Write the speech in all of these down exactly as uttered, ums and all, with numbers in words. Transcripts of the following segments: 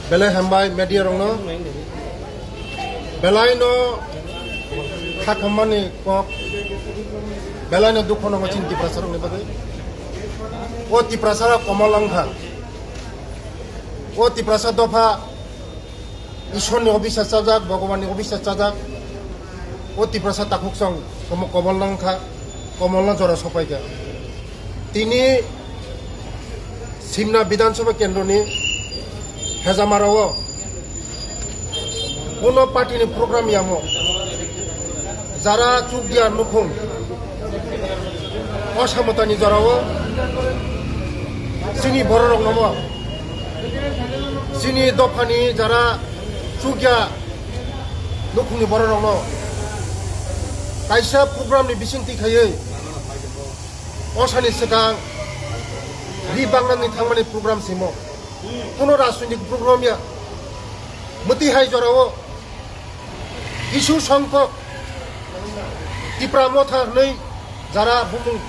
Belai hambai media rokno, belai no kha khammani kok, belai no dukho nango chini Tiprasa rokni bagwi. O Tiprasa rok komol wngkha, o Tiprasa dopha Ishwar ni obisas chajak, Bhagwan ni obisas chajak, o Tiprasa takhuk song komol wngkha, komol no jora sopaikha. Tini Simna Bidhan Sabha Kendroni Hejamara o kuno party ni program yamo jara chukya nukhung osamotani jora o chini borok rok nomo chini dophani jara chukya nukhungni borok rok no kaisa program ni bisingtwi khaiwi Osani swkang ri bangnani thangmani program simo. Kuno rajnitik program ya. Mwtwi hai jorao Kisu Songkok Tipra Motha hwnwi jara bumung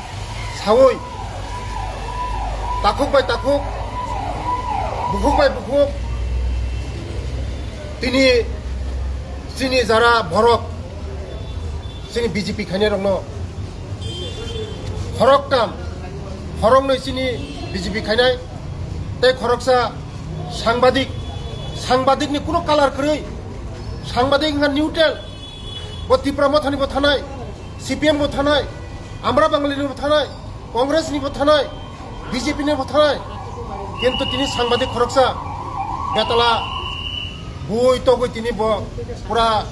sawi takhuk bai takhuk, bukhuk bai bukhuk tini chini jara borok chini B J P khainai rokno khoroktam, khoroknwi chini B J P khainai, tei khoroksa sangbadik, sangbadik ni kuno kalar kwrwi, sangbadik wngkha neutral, bo Tipra Mothani bo thanai, C P M bo thanai, Amra Bangali ni bo thanai, Congress ni bo thanai, B J P ni bo thanai, kintu tini sangbadik khoroksa betala bui togwi tini bo pura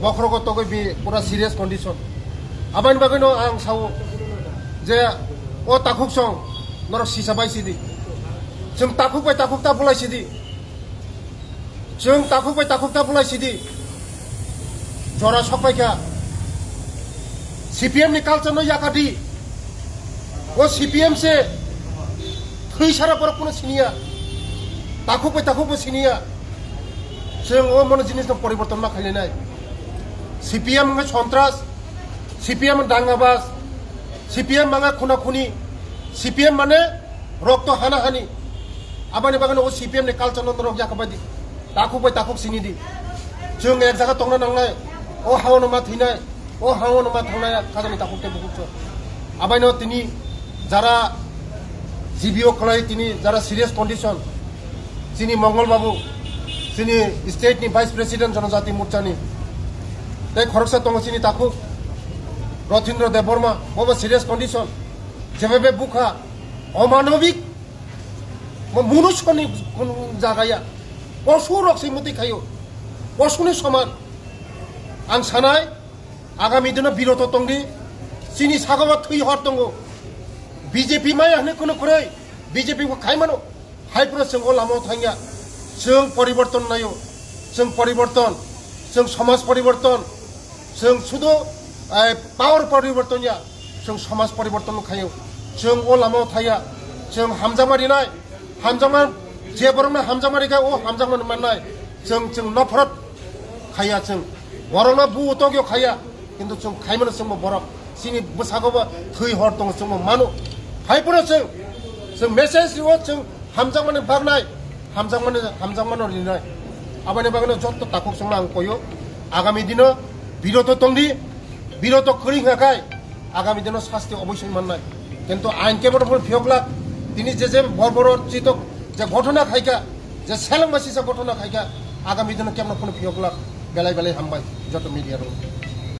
bokhrogo togwi bi pura serious condition. Abani bagwi no ang sao je o takhuk song norok sisa bai sidi, chwng takhuk bai takhuk ta bulai sidi. Chwng takhuk bai takhuk ta bulai sidi. Jora sokpaikha. C P M ni culture no yakadi. O C P M se thwi sara borok kuno siniya. Takhuk bai takhuk bo siniya. Chwng o mono jinis no poriborton ma khailainai. C P M wngkha sontras, C P M dangabas, C P M manga khuna khuni, C P M mane rokto hana hani. Abani bagwi o C P M ni culture no norok yakabadi. Takhuk bai takhuk sini di. Chwng ek jaga tongna nangnai. O hao no ma thinai. O hao no ma thangnai kajani takhuk tei bukhuk so. Abaino tini jara G B O khlai tini jara serious condition. Chini Mongol Babu, chini state ni vice president Jonojati Morcha ni. Tei khoroksa tongo chini takhuk Rothindra Debbarma, bobo serious condition. Jebebe bukha, omanobik, mo munuskoni kun jaga ya. Posu rok se muti khayo. Posuni soman. Ang sanai, agami dino biroto tongdi. Chini sagaba thwi hor tongo. B J P maya hne kuno kwrwi. B J P bo khai mano. Hai phano chwng o lama o thangya. Chwng poriborton naio. Chwng poriborton. Chwng somaj poriborton. Chwng sudo, eh, power poriborton ya. Chwng somaj poriborton khaio. Chwng o lama o thaya. Chwng hamjakma rinai. Hamjakma je borokno hamjakma rikha o hamjakma mannai. Chwng, chwng nophrot khaya chwng. Borokno bu tokyo khaya. Kintu chwng khaimano chwngbo borok. Chini bwsago bo thwi hor tongo chwngbo mano. Hai phano chwng, chwng message rio chwng hamjakmani baknai, hamjakmani, hamjakmano rinai. Aboni bagwino jotto takhuk chwngno ang koyo. Agami dino biroto tongdi, biroto kwrwi hwnkha khai, agami dino sasti oboisoi mannai. Kintu ain kebono phano phiyok glak, tini je je bor bor chitok je ghotona khaikha, je selengma sisa ghotona khaikha, agami dino kebono phano phiyok glak, belai belai hambai, jotto media rok.